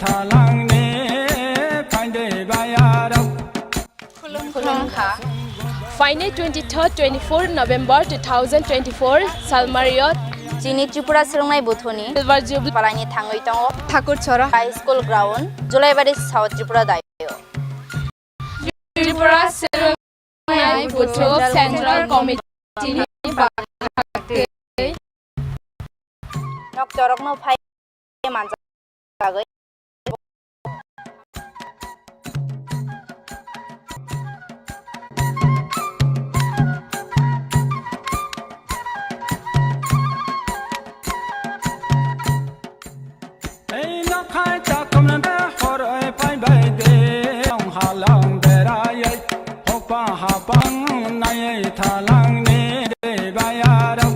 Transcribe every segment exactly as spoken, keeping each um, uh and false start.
Thalangni phaindoi bayarok. Khulumkha. Phainai twenty-third, twenty-fourth November two thousand twenty-four, Salmario. Chini Tripura Swrwngnai Buthuni Silver Jubilee palaini thangwi tongo. Thakur Chora High School Ground, Julaibari, South Tripura daio. Tripura Swrwng Nai Buthuk Central Committee ni bagwi. Noktorokno phai manjak bagwi. Ei nokhai chakhumna be horoi phaibai de, long halong beraioi, hokpa hapang naioi thalangni de bayarok.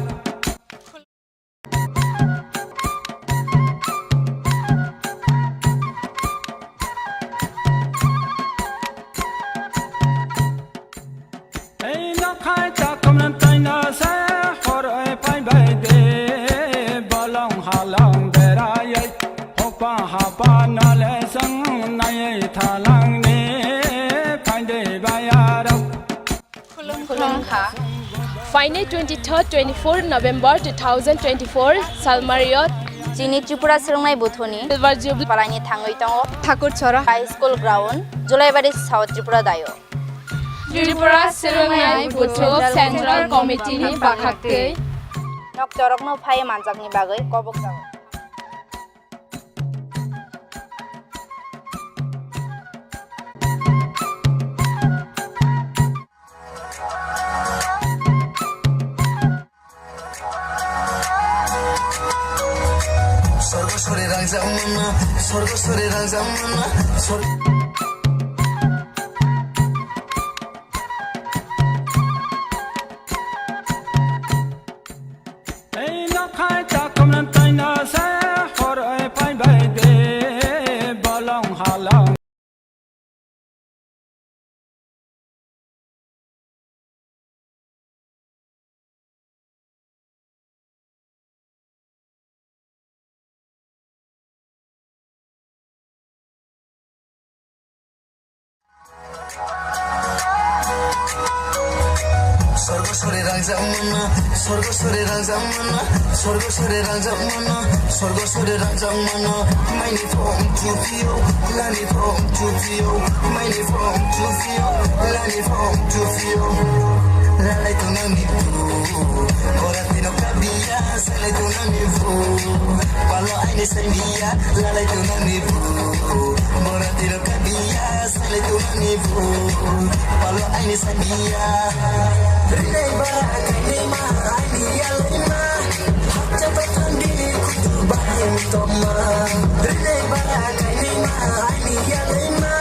Ei nokhai chakhumna taino se horoi phaibai de, bolong halong beraioi, hokpa hapa nole song naioi thalangni phaindoi bayarok. Khulumkha. Phainai twenty-third, twenty-fourth November two thousand twenty-four, Salmario. Chini Tripura Swrwngnai Buthuni Silver Jubilee palaini thangwi tongo. Thakur Chora High School Ground, Julaibari, South Tripura daio. Tripura Swrwngnai Buthuk Central Committee ni bagwi. Noktorokno phai manjakni bagwi kobok jago. Sorgo sore rangchak mano, sorgo sore rangchak mano, sor- Ei nokhai chakhumna taino se horoi phaibai de, bolong halong. Sorgo sore rangchak mano, sorgo sore rangchak mano, sorgo sore rangchak mano, sorgo sore rangchak mano. Maini phone chupio, lani phone chupio, maini phone chupio, lani phone chupio. Lalai tongnani bu, ora tino kabia, salai tongnani bu. Palo aini sainia, lalai tongnani bu, ora tino kabia. Salai tongnani bu, palo aini sainia. Rinai bara kainai ma, aini yalai ma. Hapcha paithang dini kutu bahai tongma. Rinai bara kainai ma, aini yalai ma.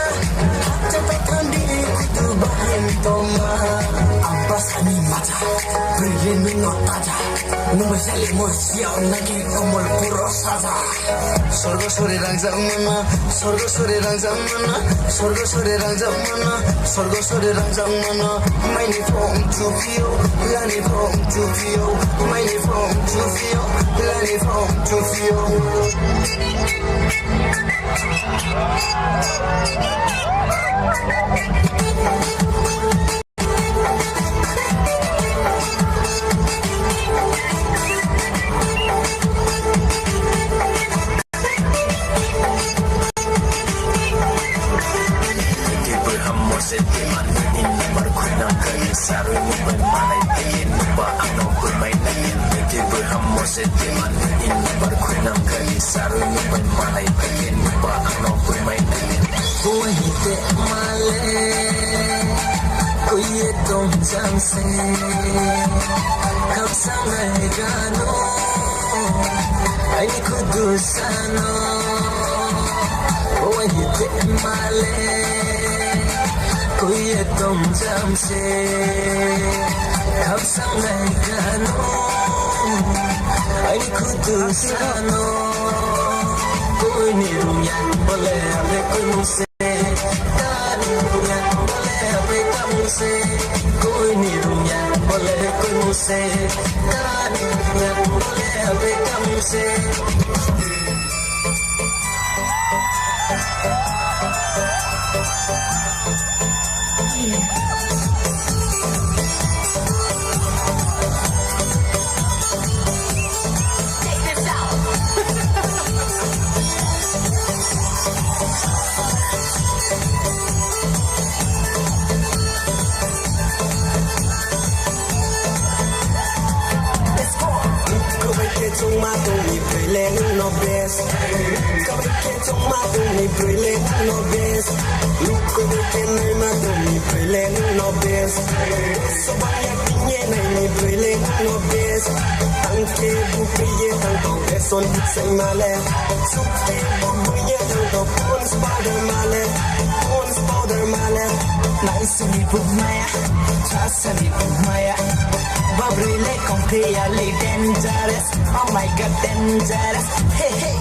Hapcha paithang dini kutu bahai tongma. Abba sani macha, brilliant no taja. Nungbai sali mo siya nagi komol puro saja. Sorgo sore rangchak mano, sorgo sore rangchak mano, sorgo sore rangchak mano, sorgo sore rangchak mano. Maini phone chupio, lani phone chupio, maini phone chupio, lani phone chupio. Buai te male, kuye tong jang se, khapsa nai gano, ai kudu sano. Buai te male, kuye tong jang se, khapsa nai gano, ai kudu sano. Kuini rung yang bole, kuini se. Tongni bwrwi le no best. Luku ke nai ma tongni bwrwi le no best. Sobaya tinge nai ni bwrwi le no best. Tangke bu priye tang to beson sai male. Sukte bu priye tang to pons powder male. Pons powder male. Nice ni bu maya. Chasa ni bu maya. Babri le completely dangerous. Oh my God, dangerous. Hey, hey.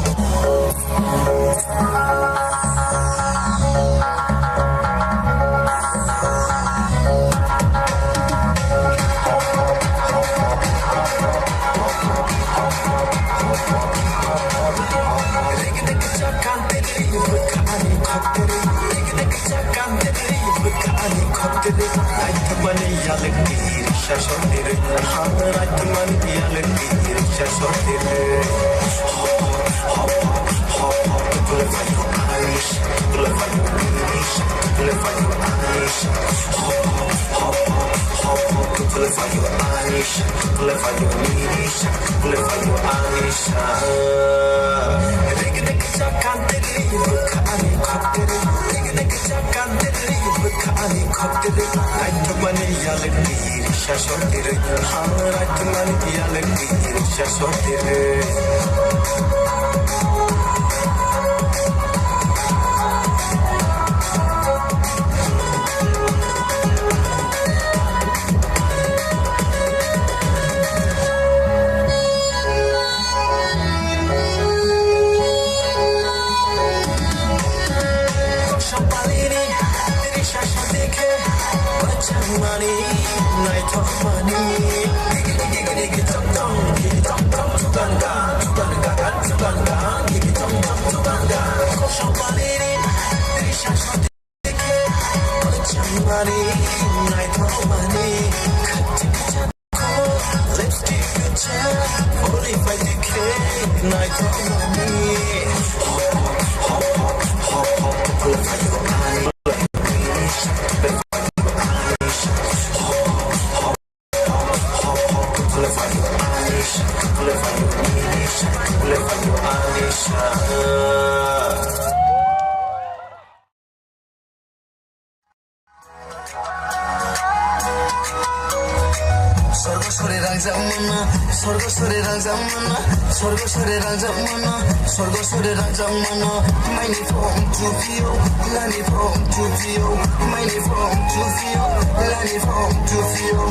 Sorgo sore rangjak mano, sorgo sore rangjak mano, sorgo sore rangjak mano, sorgo sore rangjak mano. Maini phone tupio, lani phone tupio, maini phone tupio, lani phone tupio.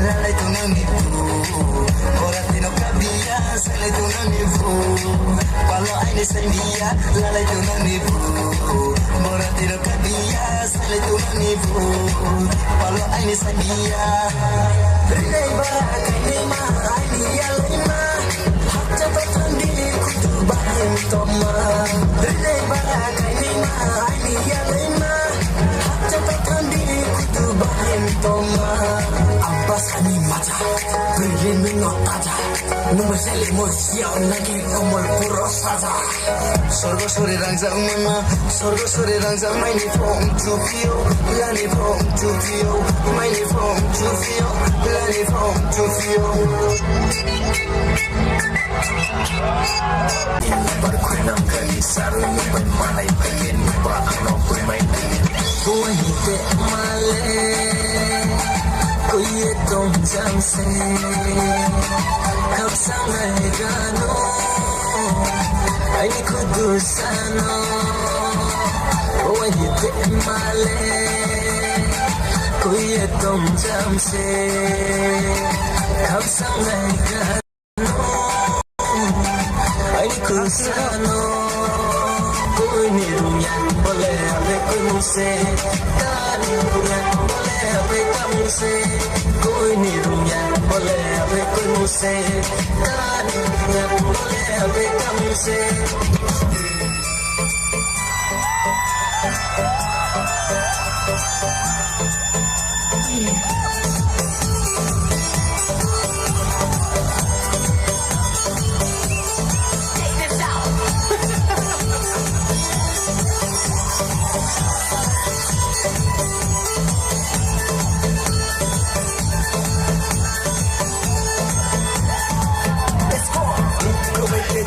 Lalai tongnani bu, ora tino kabia, salai tongnani bu. Palo aini sainia, lalai tongnani bu, ora tino kabia. Sale tunani bu, palo aini sania. Rinai bara kainai ma aini yalai ma. Hakcha pathan dili kutu bahai toma. Rinai bara kainai ma aini yalai ma. Hakcha pathan dili kutu bahai toma. Abbas ani macha, brilin no taja. Number sale mo siya nagi komol puro saja. Sorgo sore rangjak mano, sorgo sore rangjak maini phone tupio, lani phone tupio, maini phone tupio, lani phone tupio. Bar khuinang kali sarui bai malai bai yen ba ano khuimai. Buai te male, kuye tong jang se, khapsang ai gano, ai kudu sano. Buai te male, kuye tong jang se, khapsang ai gano. Ai kusano, kuini rumya bole abe kunse. Tani rumya bole abe kamse. Kuini rumya bole abe kunse. Tani rumya bole abe kamse.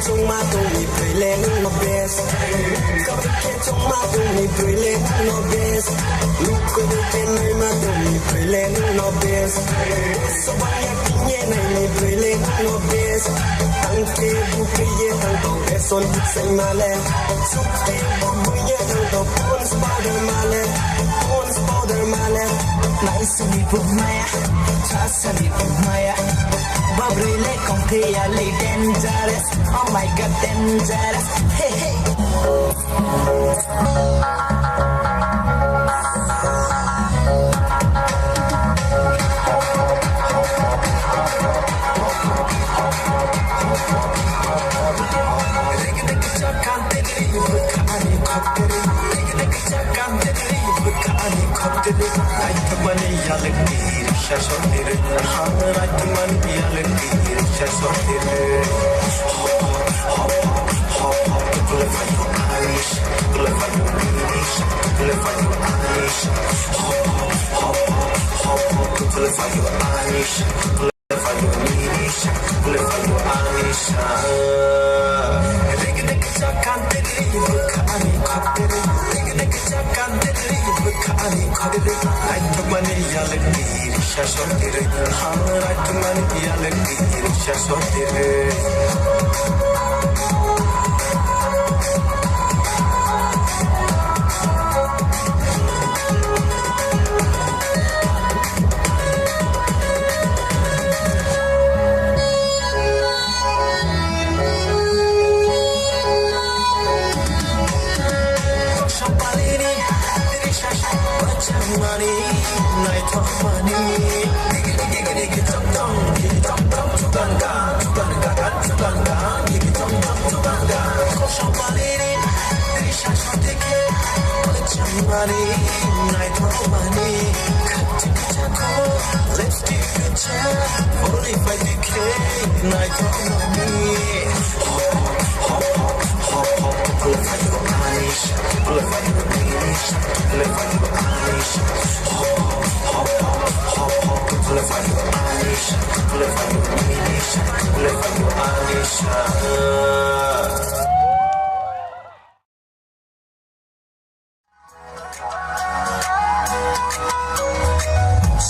Chungma tongni phaile. Tongni bwrwi le no best. Luku luku naima tongni bwrwi le no best. Sobaya kini naini bwrwi le no best. Tangke bukri ye tang to beson buksai male. Sukte bukri ye tang to Pond's powder male. Pond's powder male. Naisani bukmaya, chasani bukmaya. Babrui le kongthiyali dangerous. Oh my God, dangerous. Hey, hey.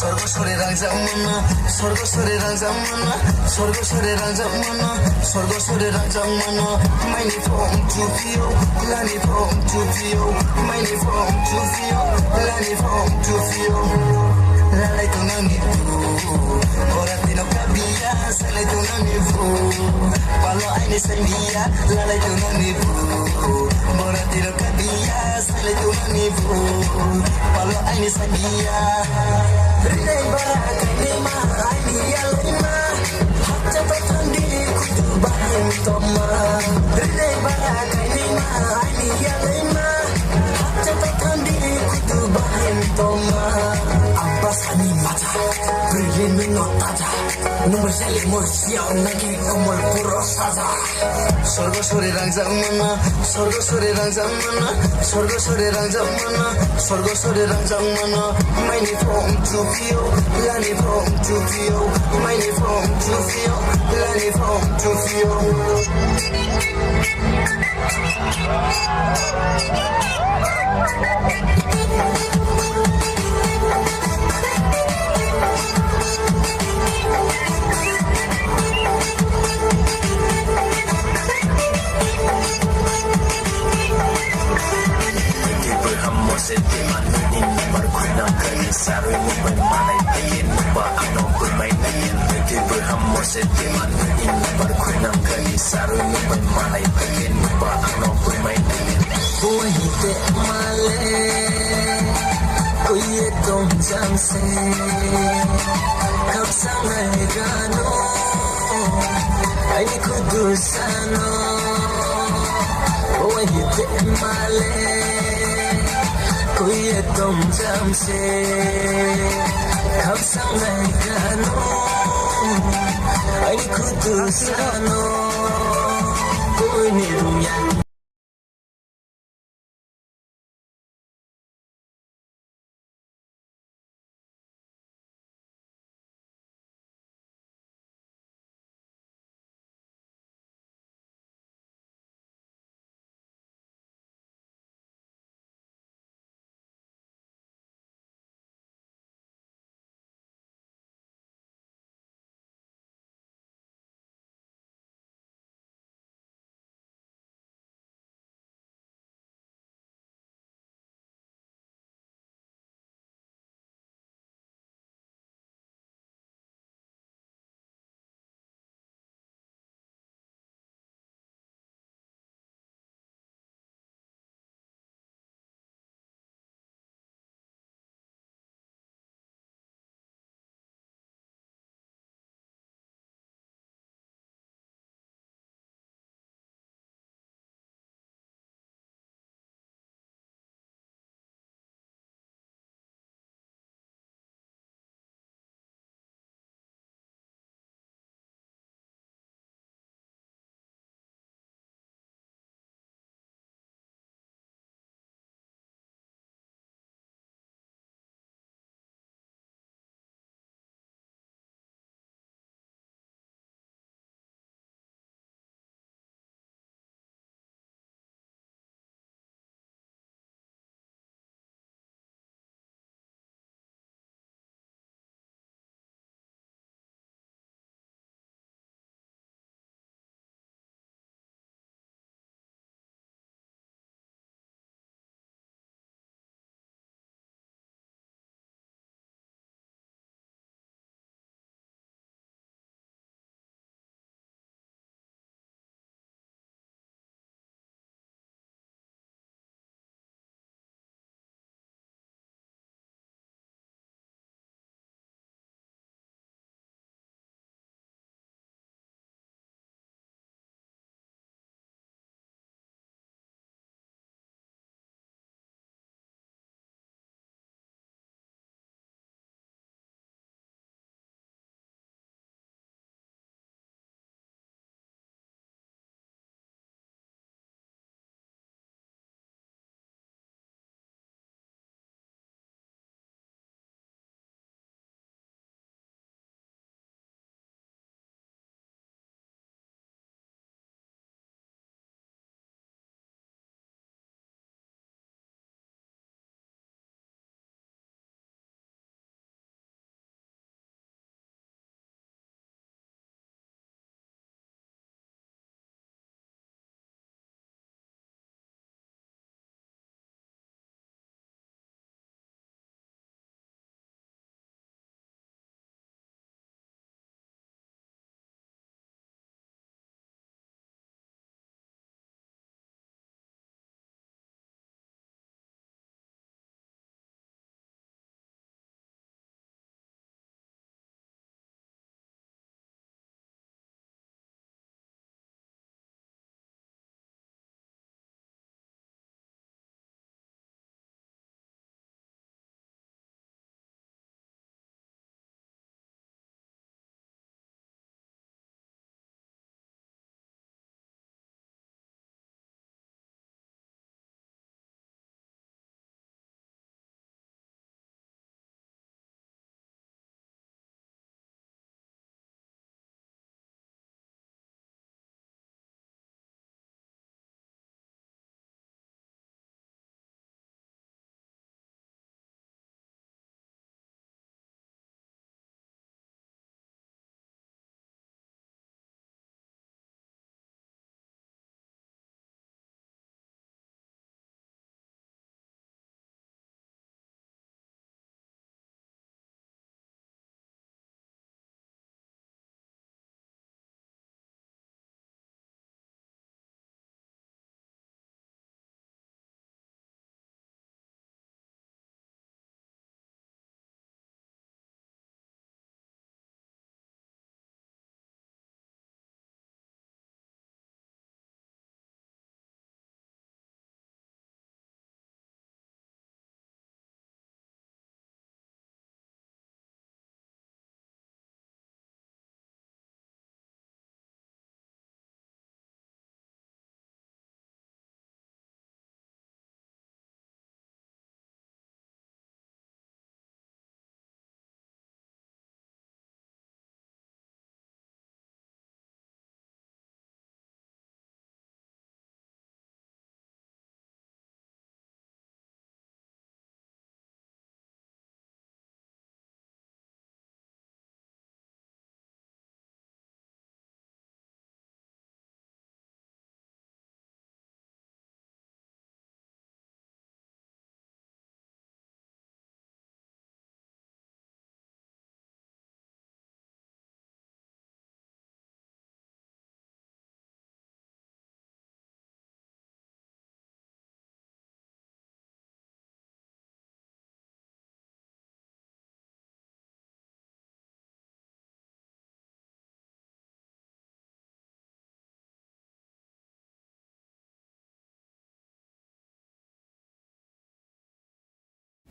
Sorgo sore rangjak mano, sorgo sore rangjak mano, sorgo sore rangjak mano, sorgo sore rangjak mano. Maini phong chupio, lani phong chupio, maini phong chupio, lani phong chupio. Lalai tongnani bu, ora tino kabia, salai tongnani bu. Palo aini sainia, lalai tongnani bu, ora tino kabia. Sale tu mani bu, palo aini sagia. Rinai bara kaini ma, aini yalai ma. Hakcha pai thandi kutu bahem toma. Rinai bara kaini ma, aini yalai ma. Hakcha pai thandi kutu bahem toma. Abbas ani macha, brilin no taja. Number sale mo siya nagi komol puro saja. Sorgo sore rangjak mano, sorgo sore rangjak mano, sorgo sore rangjak mano, sorgo sore rangjak mano. Maini phong chupio, lani phong chupio, maini phong chupio, lani phong chupio. Twi bwrham morse twi manwi ni nokbar khunam kari sarwi mukbai manai phaikhe nokba ano bwrmai nai. Twi bwrham morse twi manwi ni nokbar khunam kari sarwi mukbai manai phaikhe nokba ano bwrmai nai. Bui te male kuye tong jang se khapsa ngai gano. Aini kudu sano, owahi te male, kuye tong jam se, khapsa ngai gano. Aini kudu sano, kuini rungya.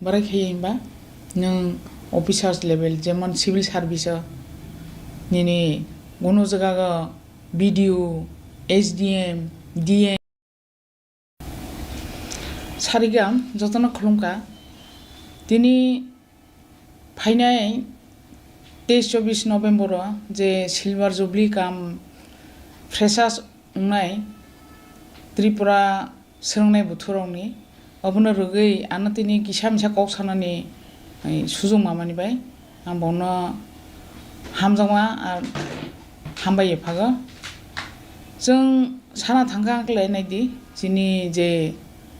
Borai khe hinba nwng officers level, jemon civil service o nini kunu jaga o B D O, S D M, D M, Sarigam jotono khulumkha. Tini phainai teis chobbish November o je Silver Jubilee kam freshers wngnai Tripura swrwngnai buthurokni, obono rwgwi ano tini kisa misa kok sanani, eh, sujung mamani bai ang bono hamjakma ar hambai ye phago. Chwng sana thangkha ang khlai naidi, chini je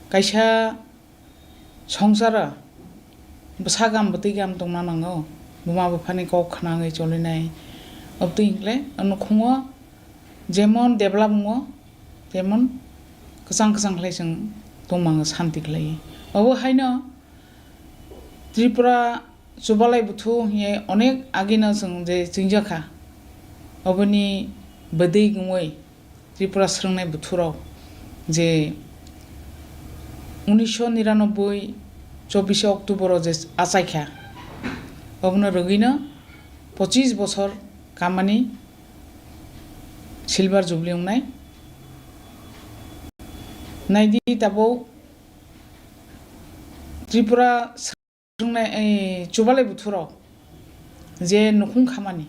kaisa songsaro bwsa gam bwtwi gam tongna nango, buma buphani kok khnangwi cholinai. Obtwi hinkhlai nukhungo jemon develop wngo, temon kwchang kwchang khlai chwng tongmango, santi khlaiwi. Obo haino Tripura chubalai buthu hiye onek agino chwng je chwngjakha, oboni bwdwi wngwi Tripura swrwngnai buthurok je unisho niranoboi chobbish October o je achaikha, obono rwgwino pochis bosor kamani Silver Jubilee wngnai. Naidi tabuk Tripura swrwngnai, eh, chubalai buthurok je nukhung khamani,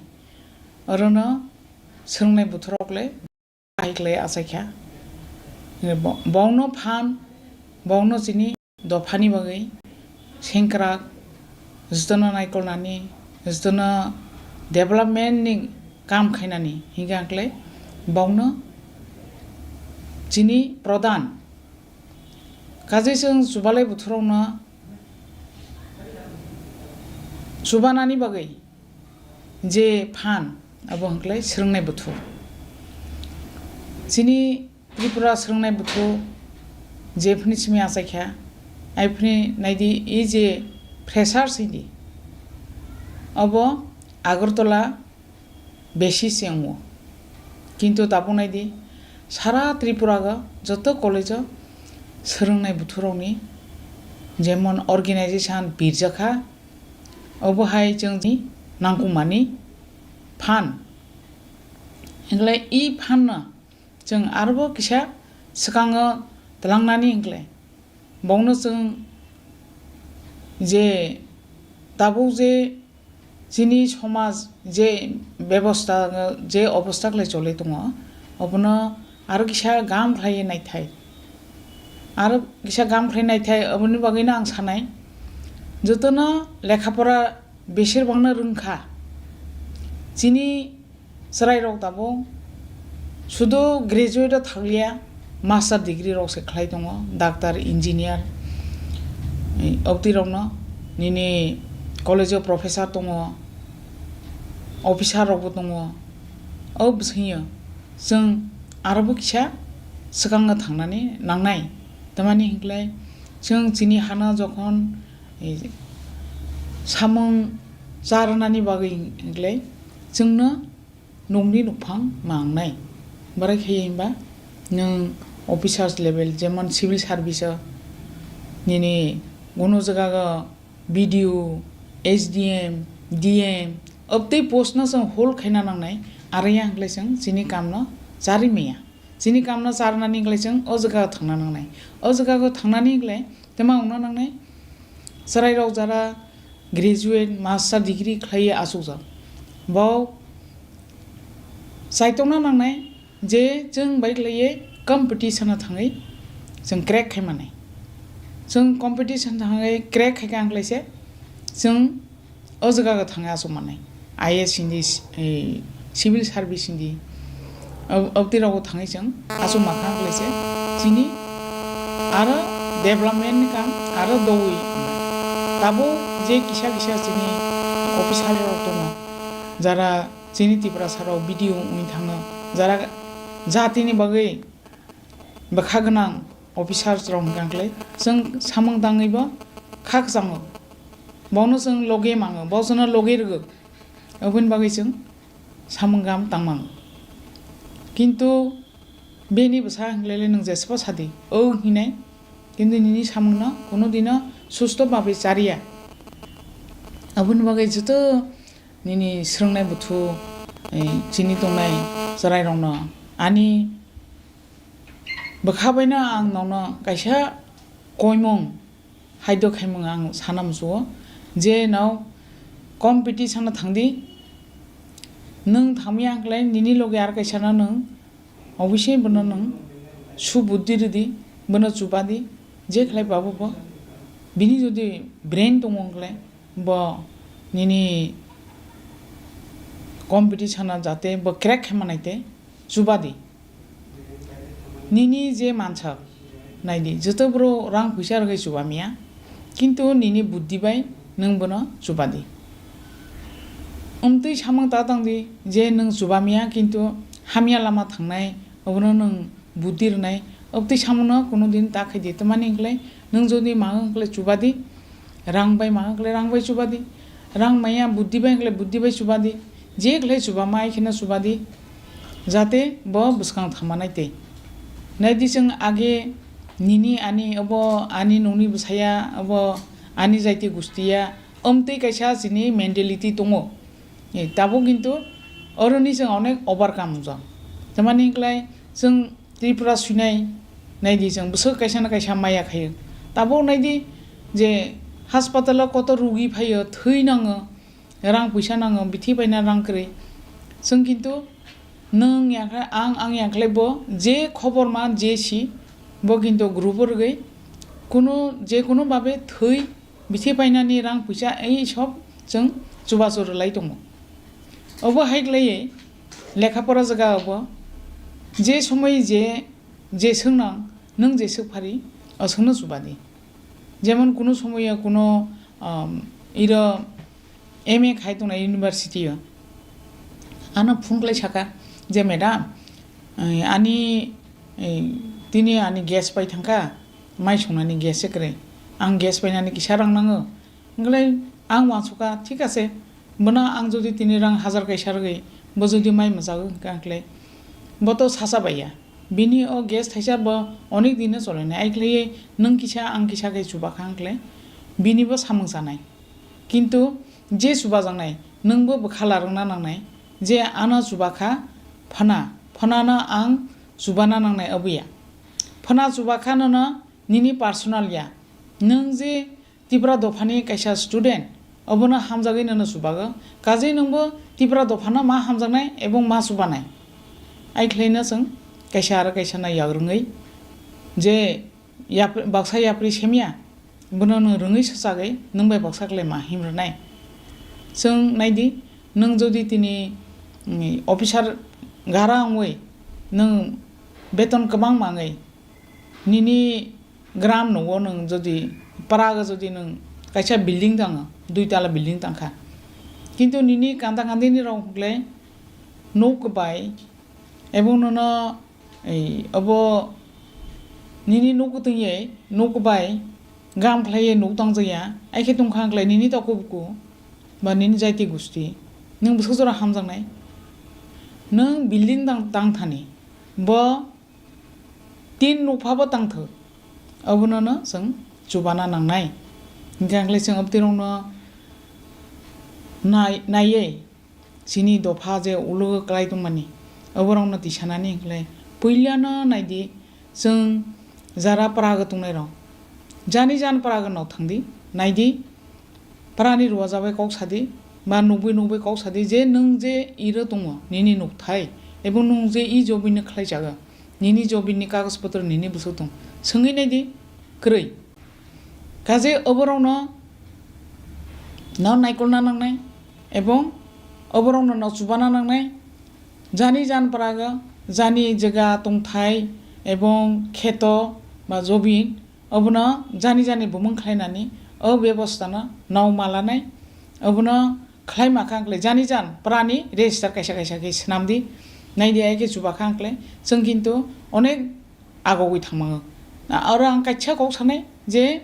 orono swrwngnai buthurok le bahai khlai achaikha. Bo-, bongno phan, bongno chini dophani bagwi sengkrak, jotono naikolnani, jotono development ni kam khainani hinkhe ang khlai bongno chini pradhan. Kaje chwng chubalai buthurokno chubanani bagwi je phan, abo hwnkhlai swrwngnai buthu. Chini Tripura swrwngnai buthu jephini simi achaikha, aiphini naidi, e je freshers hindi, abo Agartala besi se wngo. Kintu tabuk naidi, sara Tripura o joto college o swrwngnai buthurokni jemon organization birjakha, obo hai chwng nangkukmani phan. Hinkhlai e phan no chwng arbo kisa swkango twlangnani hinkhlai bongno chwng je tabuk je chini somaj je bebosta, je obosta khlai choli tongo, obono aro kisa gam khlaiwi naithai, aro kisa gam khlai naithai. Oboni bagwino ang sanai, jotono lekha pora besir bangno rwngkha. Chini chwrairok tabuk sudu graduate o thanglia, master degree rok se khlai tongo, doctor, engineer, eh, obtwi rokno nini college o professor tongo, officer rokbo tongo. O bwswngyo chwng arobo kisa swkango thangnani nangnai, tamani hinklai chwng chini hano jokhon, eh, samung charwnani bagwi hinklai chwngno nukni nukphang mangnai. Borai khe hinba nwng officers level, jemon civil service o nini kunu jaga o B D O, S D M, D M, obtwi post no chwng hold khaina nangnai, aro ya hinklai chwng chini kam no charwi maya. Chini kam no charnani hinklai chwng o jaga o thangna nangnai. O jaga o thangnani hinklai tama wngna nangnai. Chwrairok jara graduate, master degree khlaiwi achukjak, bo chaitokna nangnai je chwng bai khlaiwi competition o thangwi chwng crack khai manai. Chwng competition thangwi crack khai kha, ang khlaise chwng o jaga o thangwi achuk manai. I A S hindi, eh, civil service hindi, ob-, obtwi rogo thangwi chwng achuk mankha, ang khlaise chini aro development ni kam aro doui. Tabuk je kisa kisa chini officer rok tongo, jara chini Tiprasa rok B D O wngwi thango, jara jatini bagwi bwkha gwnang officers rok hwnkha, ang khlai chwng samung tangwi bo kha kwchango, bono chwng logi mango, bo chwngno logi rwgo, oboni bagwi chwng samung gam tangmang. Kintu bini bwsa hinglele nwng jesebo sadi, o hinai Kintu nini samungno kuno dino susto babe chariya. Aboni bagwi joto nini swrwngnai buthu, eh, chini tongnai chwrairokno ani bwkha baino ang nono kaisa koimung haidok khaimung ang sana muchugo, je no competition no thangdi, nwng thangya wngkhlai nini loge ar kaisa no nwng obviously bono nwng su buddhi rwdi, bono chubadi, je khlai babu bo bini jodi brain tongo wngkhlai bo nini competition o jate bo crack khaima naite chubadi. Nini je mansak, naidi, joto boro rang puisa rwgwi chubamiya, kintu nini buddhi bai nwng bono chubadi. Omtwi samung ta tongdi je nwng chubamiya, kintu hamya lama thangnai, obono nwng buddhi rwnai, obtwi samungno kuno din ta khaidi, tamani wngkhlai nwng jodi mangwk wngkhlai chubadi, rang bai mangwk wngkhlai rang bai chubadi, rang maya buddhi bai wngkhlai buddhi bai chubadi, je khlai chubama ai kheno chubadi, jate bo bwskang thamanai tei. Naidi chwng age nini ani obo ani nungni bwsaya obo ani jaiti gustiya omtwi kaisa chini mentality tongo. Eh, tabuk kintu oroni chwng onek overcome wngjak. Tamani wngkhlai chwng Tripura swinai naidi chwng bwswk kaisa na kaisa maya khaio. Tabuk naidi je hospital o kotor rugi phaio, thwi nango, rang puisa nango, bithi paina rang kwrwi. Chwng kintu nwng yakha, ang, ang yakhlai bo je khobor ma je si, bo kintu group o rwgwi kuno je kuno babe thwi bithi painani rang puisa ei sob chwng chubachu rwlai tongo. Obo hai khlaiwi lekha pora jaga obo je somoi je, je swngnang nwng je swk phari, o swkno chubadi. Jemon kuno somoyo kuno, um, iro M A khai tongnai university o, ano phone khlai saka je, "Madam, eh, ani, eh, tini ani gas pai thangkha, mai songnani gas se kwrwi, ang gas painani kisa rang nango." Wngkhlai ang uansukha, "Thik ase, bono ang jodi tini rang hajar kaisa rwgwi bo jodi mai mwchagwi hwnkha," wngkhlai bo to sacha baiya. Bini o gas thaisa bo onek din no cholainai, ai khlaiwi nwng kisa ang kisa khe chubakha wngkhlai bini bo samung chanai. Kintu je chubajaknai nwng bo bwkha larwkna nangnai je ano chubakha phana, phanano ang chubana nangnai oboya. Phana chubakha nono nini personal ya. Nwng je Tipra dophani kaisa student, obono hamjagwi nono chubago. Kajei nwngbo Tipra dophano ma hamjaknai ebong ma chubanai. Ai khlaino chwng kaisa aro kaisa no yagrwngwi je yap-, baksa yapri semya, bono nwng rwngwi swchagwi nwng bai baksa khlai ma himrwnai. Chwng naidi, nwng jodi tini, mm, officer gara wngwi nwng beton kwbang mangwi, nini gram nogo nwng jodi, prago jodi nwng kaisa building tango, dui tala building tangkha, kintu nini kanda kandini rok hwnkhe nok bai, ebong nono, ei, obo nini nok tungye nok bai gam khlaiye nok tangjakya, ai khe tongkha hwnkhe nini toku buku ba nini jaiti gusti, nwng bwswk jora hamjaknai, nwng building tang, tang thani, bo tin nokphabo tangthok, obono no chwng chubana nangnai. Hinkhe ang khlai chwng abtwirokno nai-, naiwi chini dopha je ulo kwlai tongmani, oborokno tisanani hinkhlai puilano naidi chwng jara prago tongnairok, jani jan prago nok thangdi, naidi. Prani ruajabai kok sadi, ba nukbai nukbai kok sadi je nwng je iro tongo, nini nukthai, ebong nwng je i jobini khlaijago, nini jobini kagoj potro nini bwswk tong, swngwi naidi, kwrwi. Kaje oborokno no naikolna nangnai, ebong oborokno no chubana nangnai, jani jan prago, jani jaga tongthai, ebong kheto ba jobin, obono jani jani bumung khlainani o bebostano nao malanai, obono khlai makha wngkhlai jani jan prani register kaisa kaisa khe swnamdi, naidi ai khe chubakha wngkhlai chwng kintu onek agogwi thangmango. Aro ang kaisa kok sanai je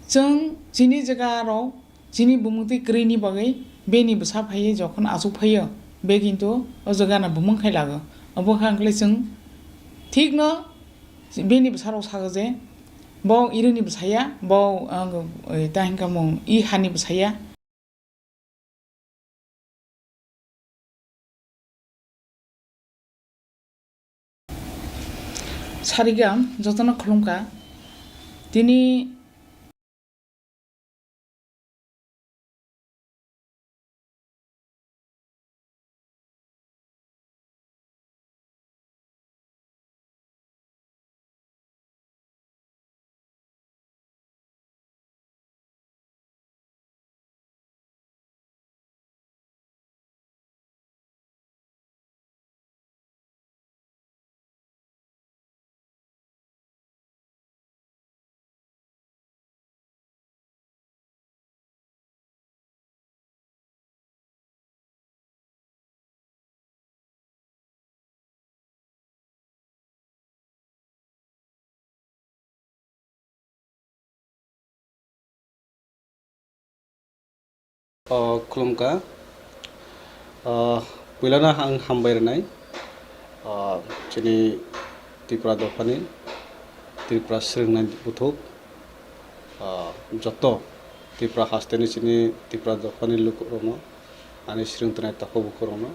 chwng chini jaga rok chini bumungtwi kwrwini bagwi bini bwsa phaiwi jokhon achuk phaio, be kintu o jagano bumung khai lago. Obo kha wngkhlai chwng thikno bini bwsarok sago je, Bo irini bwsaya, bo, ang, eh, ta hingka mung i hani bwsaya. Sarigam jotono khulumkha. Tini O, khulumkha. O, puilano ang hambai rwnai. O, chini Tripura dophani, Tripura swrwngnai buthuk. O, joto Tripura hasteni chini Tripura dophani lukurokno, ani swrwng tongnai takhuk bukhurokno,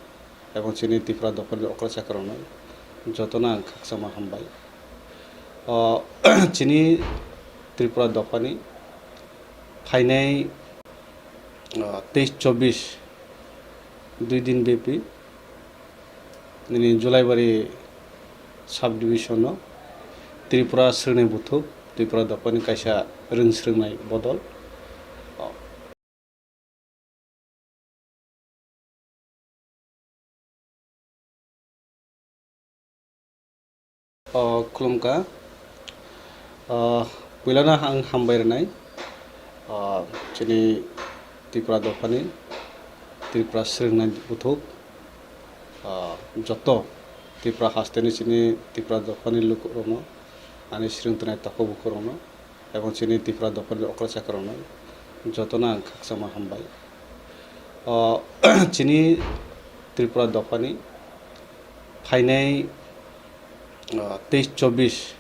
ebong chini Tripura dophani okra chakarokno jotono ang khakchangma hambai. O, chini Tripura dophani phainai, o, teis chobbish dui din bepi nini Julaibari sub division o Tripura swrwngnai buthuk, Tripura dophani kaisa rwng swrwngnai bodol. O, O, khulumkha. O, puilano ang hambai rwnai. O, chini Tripura dophani, Tripura swrwngnai buthuk. O, joto Tripura hasteni chini Tripura dophani lukurokno, ani swrwng tongnai takhuk bukhurokno, ebong chini Tripura dophani okra chakarokno jotono ang khakchangma hambai. O, chini Tripura dophani phainai, o, teis chobbish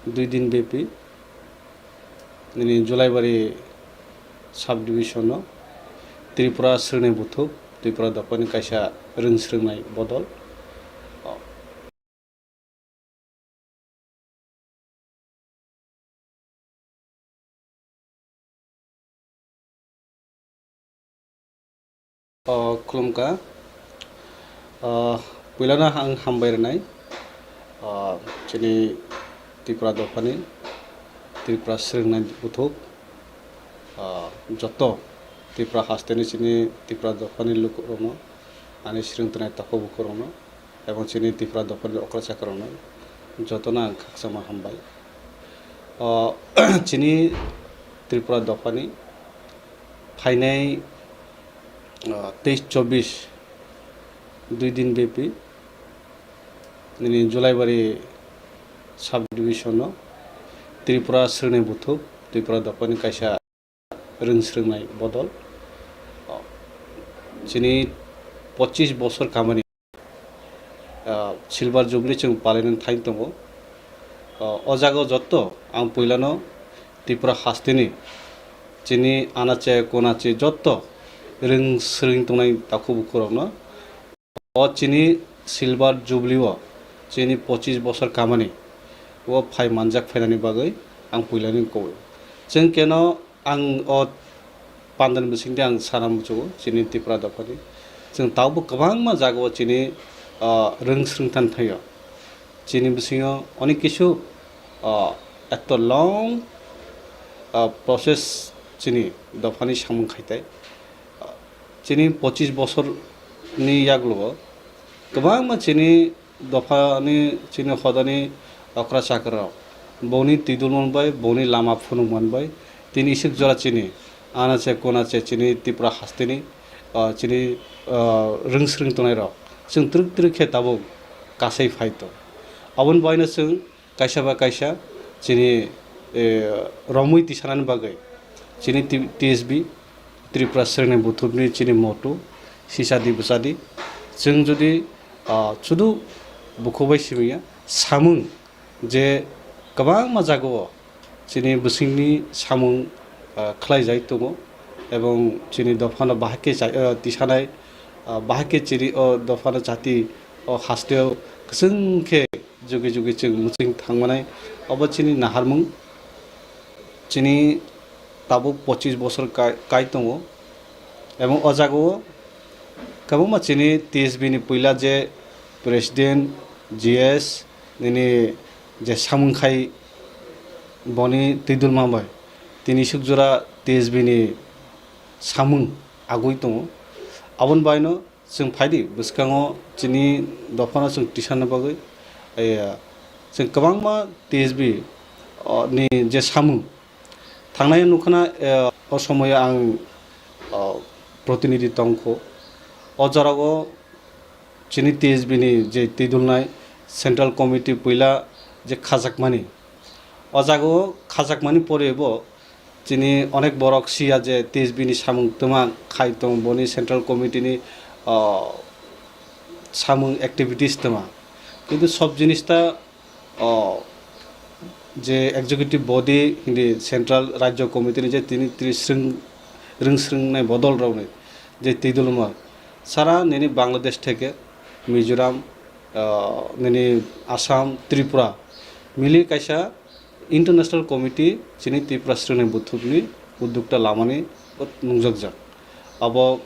dui din bepi nini Julaibari sub division o Tripura swrwngnai buthuk, Tripura dophani kaisa rwng swrwngnai bodol. O, O, khulumkha. O, puilano ang hambai rwnai. O, chini Tripura dophani, Tripura swrwngnai buthuk. O, joto Tripura hasteni chini Tripura dophani lukurokno, ani swrwng tongnai takhuk bukhurokno, ebong chini Tripura dophani okra chakarokno jotono ang khakchangma hambai. O, chini Tripura dophani phainai, o, teis chobbish dui din bepi nini Julaibari sub division o Tripura swrwngnai buthuk, Tripura dophani kaisa rwng swrwngnai bodol. O, chini pochis bosor kamani, o, silver jubilee chwng palainani thani tongo. O, o jaga o joto ang puilano Tripura hasteni chini anache konache joto rwng swrwng tongnai takhuk bukhurokno o chini silver jubilee o chini pochis bosor kamani o phai manjak phainani bagwi ang puilani koboi. Chwng keno ang o pandani bisingtwi ang sana muchungo chini Tripura dophani. Chwng tabukbo kwbangma jagao chini, ah, rwng swrwng than thaio. Chini bisingo onek kisu, ah, eto long, ah, process chini dophani samung khaitai. Chini pochis bosorni yaklogo kwbangma chini dophani, chini hodani okra chakrarok boni twidulmung bai, boni lama phunukmani bai tini isik jora chini anache konache chini Tripura hasteni, ah, chini, ah, rwng swrwng tongnairok chwng twrwk twrwk khe tabuk kasai phai tong. Aboni baino chwng kaisa ba kaisa chini, eh, romwi tisanani bagwi chini T-, T S B, Tripura Swrwngni Buthubni chini motto, sisadi bwsadi. Chwng jodi, ah, sudu bukhuk bai simi ya, samung je kwbangma jagao chini bwswkni samung, ah, khlaijai tongo, ebong chini dophano bahai khe chai-, ah, tisanai, ah, bahai khe chini o dophano jati o hasteo kwchwng khe jugi jugi chwng mwchwng thangmanai. Obo chini naharmung, chini tabuk pochis bosor kai, kai tongo, ebong o jagao kwbangma chini T S B ni puila je president, G S nini je samung khai, boni twidulma bai tini sukjora T S B ni samung agui tongo. Aboni baino chwng phaidi bwskango chini dophano chwng tisanna bagwi, eh, chwng kwbangma T S B, oh, ni je samung thangnai nukha na, eh, o somoyo ang, oh, protinidhi tongkho. O jorao chini T S B ni je twidulnai Central Committee puila je khajakmani, o jagao khajakmani pore bo chini onek borok siya je T S B ni samung twma khai tong, boni Central Committee ni, ah, samung activities twma. Kintu sob jinis ta, ah, je executive body hindi Central Rajya Committee ni je tini, tini swrwng, rwng swrwngnai bodol rokni je twidulma sara nini Bangladesh theke Mizoram, ah, nini Assam, Tripura mili kaisa international committee chini Tripura Srwnai Buthupni uddukta lamani nungjakjak. Abo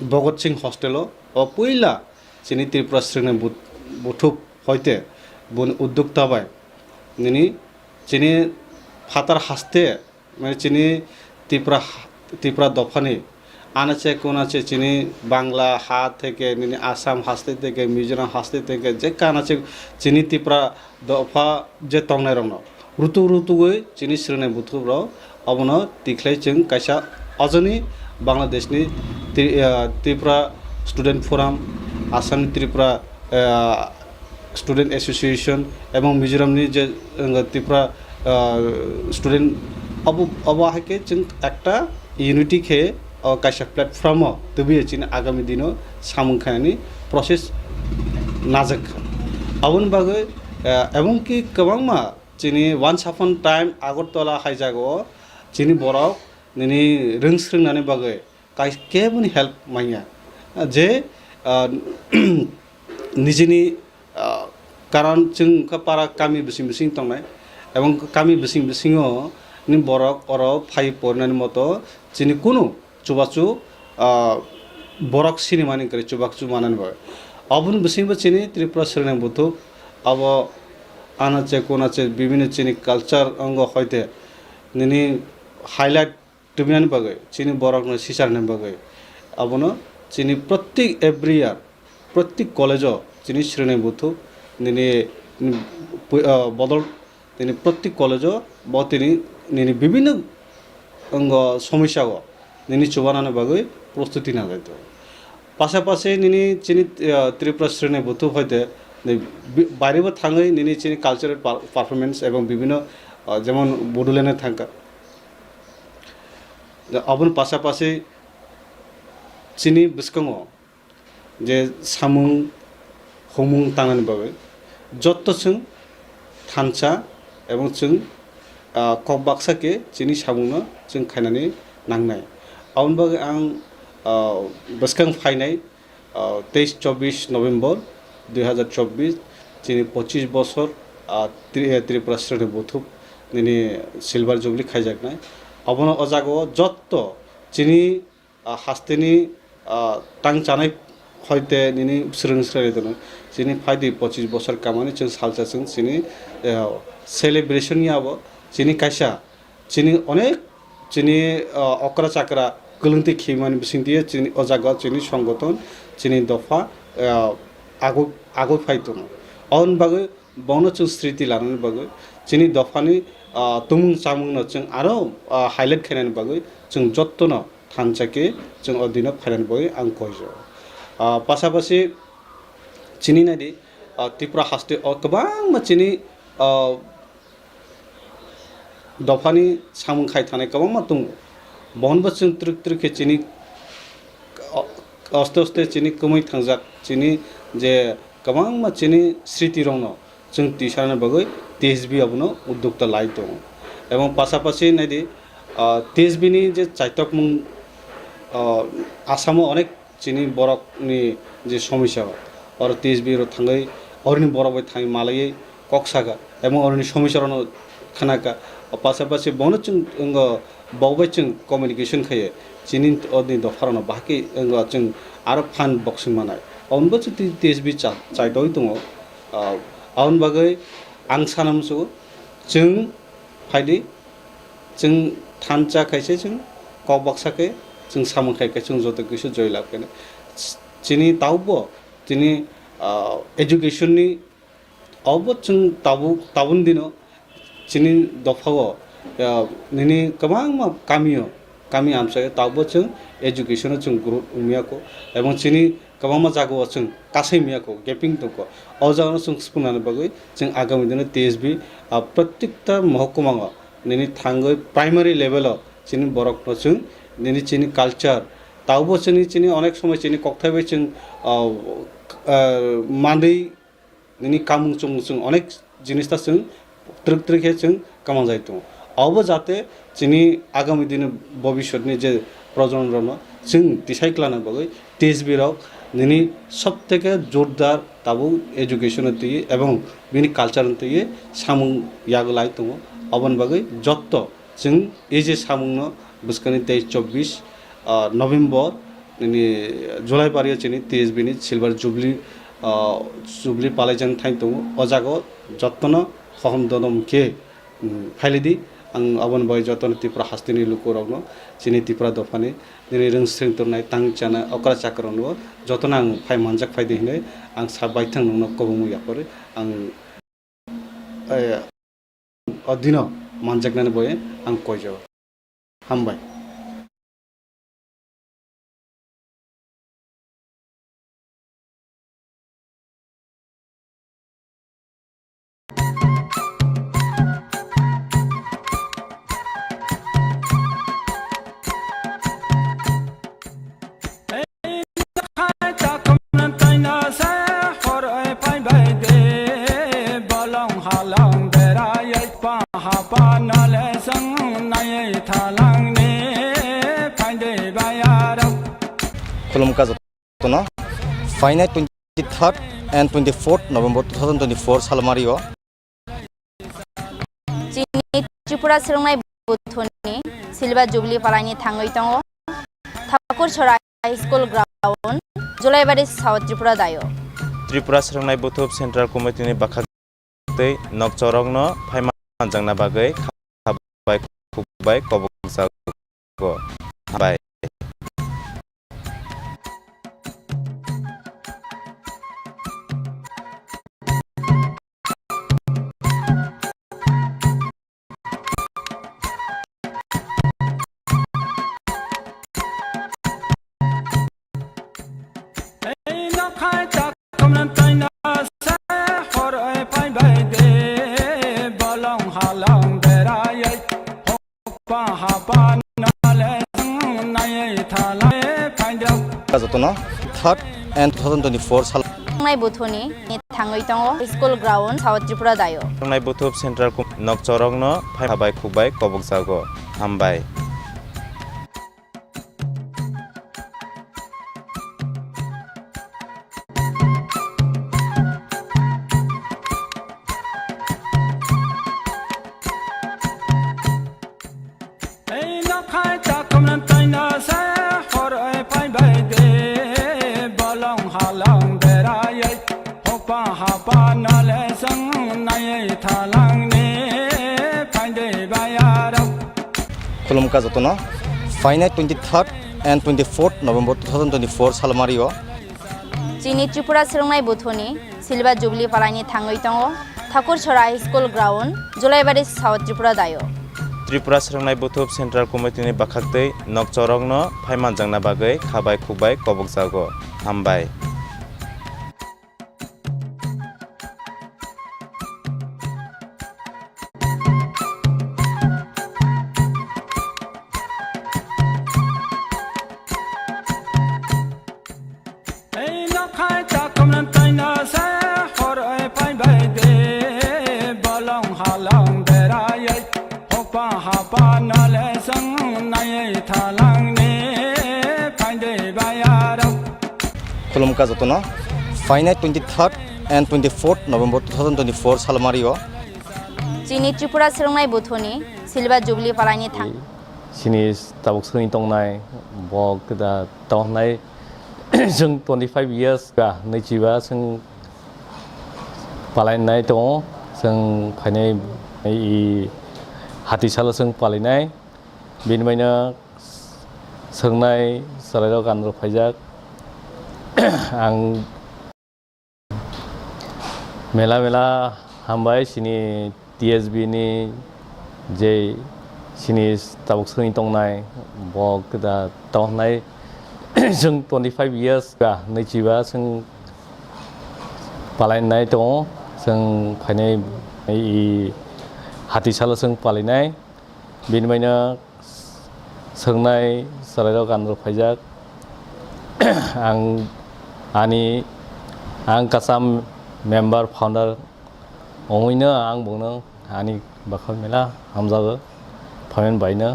Bhagat Singh hostel o, o puila chini Tripura Srwnai But-, Buthup hoite boni uddukta bai nini chini phatar haste, mane chini Tripura, Tripura dophani anache konache chini Bangla ha theke, nini Assam haste theke, Mizoram haste theke, je kanache chini Tripura dopha je tongnai rokno rutuk rutugwi chini Srwnai Buthub rok obono tikhlai chwng kaisa ojoni Bangladesh ni Tri-, ah, Tripura Student Forum, Assam ni Tripura, ah, Student Association ebong Mizoram ni je, uh, Tripura, uh, student, abo, abo hai khe chwng ekta unity khe, o kaisa platform o tubui chini agami dino samung khainani process najak kha. Aboni bagwi, uh, ebong ki kwbangma chini once upon time Agartala hai jaga o chini borok nini rwng swrwngnani bagwi kai-, keboni help manya. Je, ah, nijini, ah, karon chwng wngkha para kami bising bising tongnai, ebong kami bising bisingo ni borok oro phai porinani moto chini kunu chubachu, ah, borok sinimani kwrwi chubachu manani bagwi. Aboni bisingbo chini Tripura Srwnai Buthub abo anache konache bibhinno chini culture ongo hoite nini highlight tubinani bagwi, chini borokno sicharnani bagwi, abono chini prottek every year, prottek college-o chini Srwnai Buthub nini, nini pui-, ah, bodol nini prottek college-o bo tini nini bibhinno ongo somosya-o nini chubanani bagwi prostuti najai tongo. Pasapasi nini chini, ah, Tripura Srwnai Buthub hoite ni bi-, bairebo thangwi nini chini cultural per-, performance ebong bibhinno, ah, jemon Bodoland-e thangkha. Da aboni pasapasi chini bwskango je samung humung tangnani bagwi jotto chwng thansa ebong chwng, ah, kok baksa khe chini samungno chwng khainani nangnai. Aboni bagwi ang, ah, bwskang phainai, ah, teis chobbish November dui hazar chobbish, chini pochis bosor, ah, Tri-, eh, Tripura Srwnai Buthub nini Silver Jubilee khaijaknai. Abono o jagao jotto chini, ah, hasteni, ah, tang chanai hoite nini swrwng swrwngri tono. Chini phaidi pochis bosor kamani chwng salsa chwng chini, eh, celebration ni abo chini kaisa chini onek chini, ah, okra chakra kwlwngtwi khimani bisingtwi chini o jaga chini songoton chini dopha, ah, aguk, aguk phai tongo. Aboni bagwi bono chwng sriti lanani bagwi chini dophani, ah, tumung chamungno chwng aro, ah, highlight khainani bagwi chwng jottono thansa khe chwng o dino phainani bagwi ang koijago. Ah, pasapasi chini naidi, ah, Tripura haste o kwbangma chini, ah, dophani samung khai thanai kwbangma tongo. Bohonbo chwng twrwk twrwk khe chini, o-, oste oste chini kwmwi thangjak, chini je kwbangma chini sriti rokno chwng twi sanani bagwi T S B abono uddokta lai tongo. Ebong pasapasi naidi, ah, T S B ni je chaitokmung, ah, Asamo onek chini borokni je somosya, oro T S B rok thangwi, oroni borok bai thangwi malaiwi kok saka, ebong oroni somosya rokno khnaka. O pasapasi bono chwng, wngkha, bok bai chwng communication khaiwi chini odni dopha rokno bahai khe wngkha chwng aro phan boksing manai. Oboni bo chwng T S B cha-, chaitogwi tongo. Ah, aboni bagwi ang sana muchungo, chwng phaidi, chwng thansa khaise chwng kok baksa khe chwng samung khai khe chwng joto kisa joy lab khe. Chini tabukbo chini, ah, education ni obo chwng tabuk, tabuk dino chini dophao, ah, nini kwbangma kamio, kami amchaio tabukbo chwng education o chwng growth wngya kho, ebong chini kwbangma jagao chwng kasai maya kho, gaping tongkho. O jagano chwng swpwngnani bagwi chwng agami dino T S B, ah, prottekta mohokuma o nini thangwi primary level o chini borokno chwng nini chini culture, tabukbo chini, chini onek somoi chini kokthai bai chwng, ah, ah, manwi nini kamung chumung chwng onek jinis ta chwng twrwk twrwk khe chwng kamanjai tongo. Obo jate chini agami dini bobishyotni je projonmo rokno chwng tisai klana bagwi T S B rok nini sob theke jordar tabuk education o twi ebong bini culture o twi samung yagwi lai tongo. Oboni bagwi jotto chwng e je samungno bwskangni tei chobbish, ah, November, nini July bario chini T S B ni Silver Jubilee, ah, Jubilee palaijaknai thang tongo. O jaga o jotono hohom dodom khe, mm, phailidi. Ang aboni bagwi jotono Tripura hasteni lukurokno, chini Tripura dophani, nini rwngswrwng tongnai, tang chanai, okra chakrokno jotono ang phai manjak phaidi hinwi ang sa baithang nokno kwbangma yapharwi ang, eh, o dino manjaknani bagwi ang koijago. Hambai. Khulumkha jotono. Phainai twenty-third and twenty-fourth November two thousand twenty-four salmario. Chini Tripura Swrwngnai Buthuni Silver Jubilee palaini thangwi tongo. Thakur Chora High School Ground, Julaibari, South Tripura dayo. Tripura Swrwngnai Buthu Central Committee ni bwkhak tei nokchorokno phai manjakna bagwi kha bai khuk bai kobokjago. Hambai. Jotono third and two thousand twenty-four sal. Thangwi tongo School Ground, South Tripura dayo. Thangwi buthu Central Nokchorokno phai bai khuk bai kobokjago. Hambai. Khulumkha jotono. Phainai twenty-third and twenty-fourth November two thousand twenty-four salmario. Chini Tripura Swrwngnai Buthuni Silver Jubilee palaini thangwi tongo Thakur Chora High School Ground, Julaibari, South Tripura dayo. Tripura Swrwngnai Buthu Central Committee ni bwkhaktwi nokchorokno phai manjakna bagwi kha bai khuk bai kobokjago. Hambai. Paha panale sang nai thalangni paide bayarok. Khulumkha jotono. Phainai twenty-third and twenty-fourth November two thousand twenty-four salmario. Chini Tripura Swrwngnai Buthuni Silver Jubilee palaini thang. Chini tabuk swrwngwi tongnai bo kda tongnai chwng twenty-five years ga naichiba chwng palainai tongo, chwng phainai i hati salo chwng palainai, bini baino swngnai chwrairok anrok phaijak. Ang mela mela hambai chini T S B ni je chini tabuk swrwngwi tongnai bo kda tongnai chwng twenty-five years ga naichiba chwng palainai tongo, chwng phainai i hati salo chwng palainai, bini baino swngnai chwrairok anrok phaijak. Ang ani ang kasam member founder ongwino ang bongno ani bakha mela hamjago phaimani baino.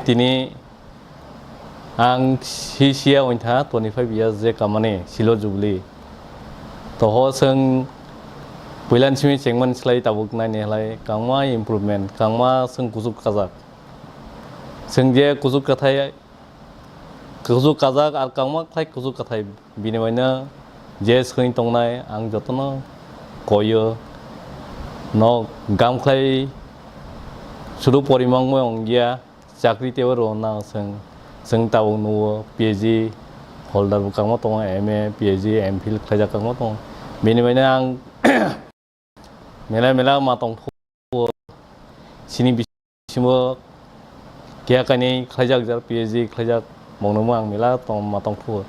Tini ang si siya ointha twenty-five years je kamani Silver Jubilee. Toho chwng puilan simi chengmani slai tabuk naini halai kangma improvement, kangma chwng kuchuk kajak. Chwng je kuchuk kathai, kuchuk kajak ar kangma khlai kuchuk kathai bini baino je swngwi tongnai ang jotono koyo. Nok gam khlai sudu porimang ongya. Chakri teibo rw nang chwng, chwng tabuk nugo P H D holder bo kangma tongo, M A, P H D, M Phil khlaijak kangma tongo. Bini baino ang mela mela ma tong phuo, chini bisingo keha kainwi khlaijak jar P H D khlaijak bongnomo ang mela tong ma tong phuo.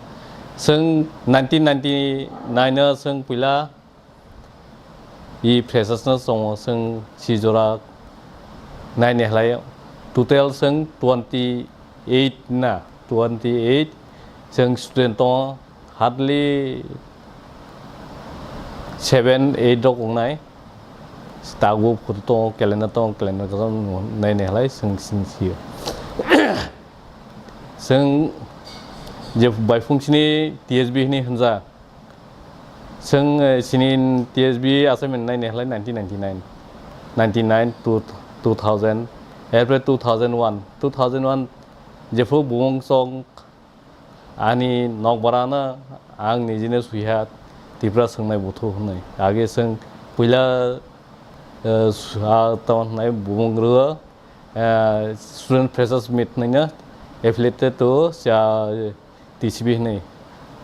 Chwng nineteen ninety-nine o chwng puila I freshers no chongo chwng si jora naini halai total chwng twenty eight na, twenty eight chwng student tongo, hardly seven eight rok wngnai. Tabuk photo tongo, calendar tongo, calendar kaisa naini halai chwng sini sio. Chwng je bai phung sini T S B hini hwnjak. Chwng, eh, chini T S B assignment naini halai nineteen ninety-nine, ninety-nine to two thousand, erpore two thousand one, two thousand one jephru bumung chong ani nokbarano ang nijino suiha Tripura Swrwngnai Buthu hwnwi. Age chwng puila, eh, su-, ah, tamo hwnai bumung rwo, eh, Student Freshers Meet hwnwi no affiliated to cha T C B hwnwi.